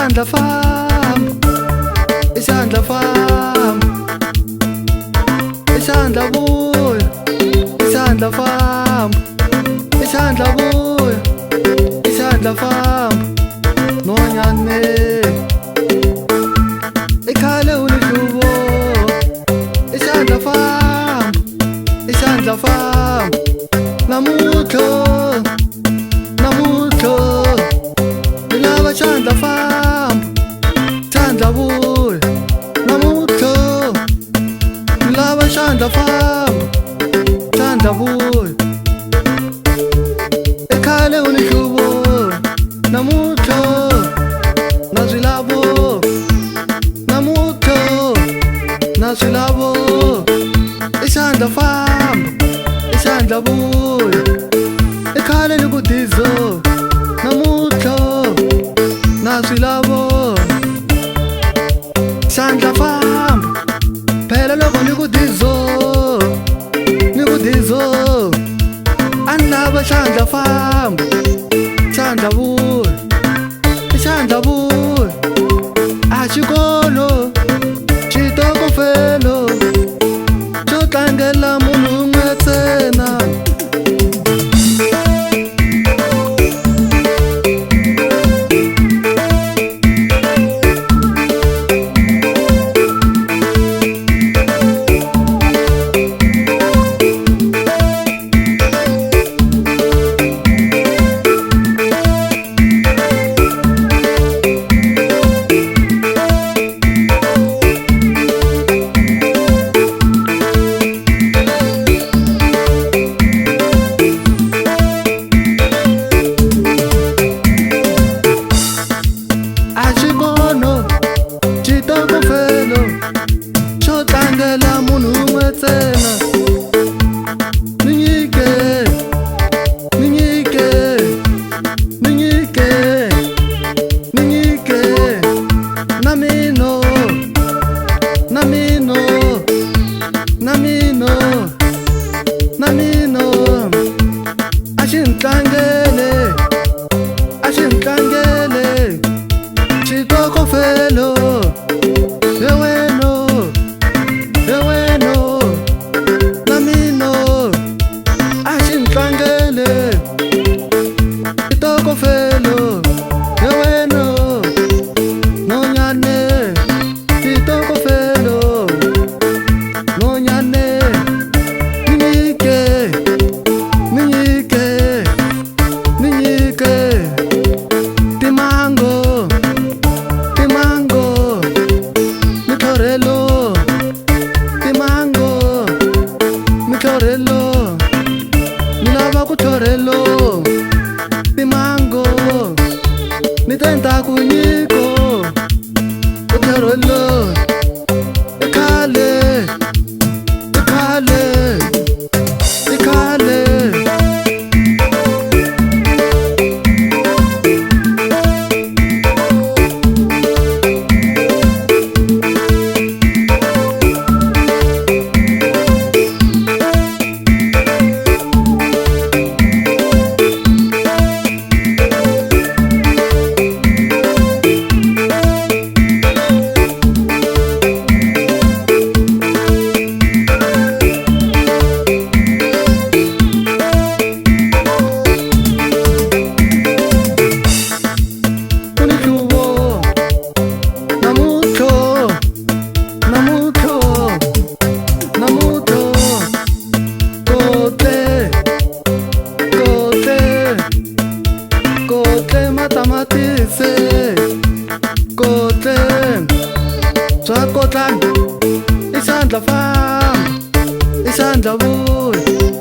Isandla famba, isandla famba, isandla buya, isandla famba, isandla buya, isandla famba, nonyane. Ikhale unihlubo, isandla famba, isandla famba, namutlho, namutlho, ni lava xandla famba, xandla vuya, namutlho, ni lava xandla famba, xandla vuya. Ikhale unihlubo, namutlho, na swi lavo, namutlho, na swi lavo, isandla famba, isandla vuya. Ikhale ni ku dizo, namutlho, na swi lavo, xandla famba, phela loko ni ku dizo, ni ku dizo, a ni lava xandla famba, xandla vuya, xandla vuya. A xikolo xitokofelo xo tlangela munhu un'we ntsena. A xikolo xitokofelo xo tlangela munhu un'we ntsena. Ni nyike, ni nyike, ni nyike, ni nyike, na mino, na mino, na mino, na mino. A xi ni tlangele, a xi ni tlangele xitokofelo. He weno, he weno, na mino, a xi ni tlangele xitokofelo. He weno, nonyane, xitokofelo, nonyane. Ni nyike, ni nyike, ni nyike timango, timango, mitlhorhelo, timango, mitlhorhelo, ni lava ku tlhorhelo, timango, ni ta endla ku nyiko, ku tlhorhelo. I khale, i khale, i khale. Unihlubo, namutlho, namutlho, namutlho, kotle, kotle, kotle matamatisi, kotle, swa kotlana, isandla famba, isandla vuya.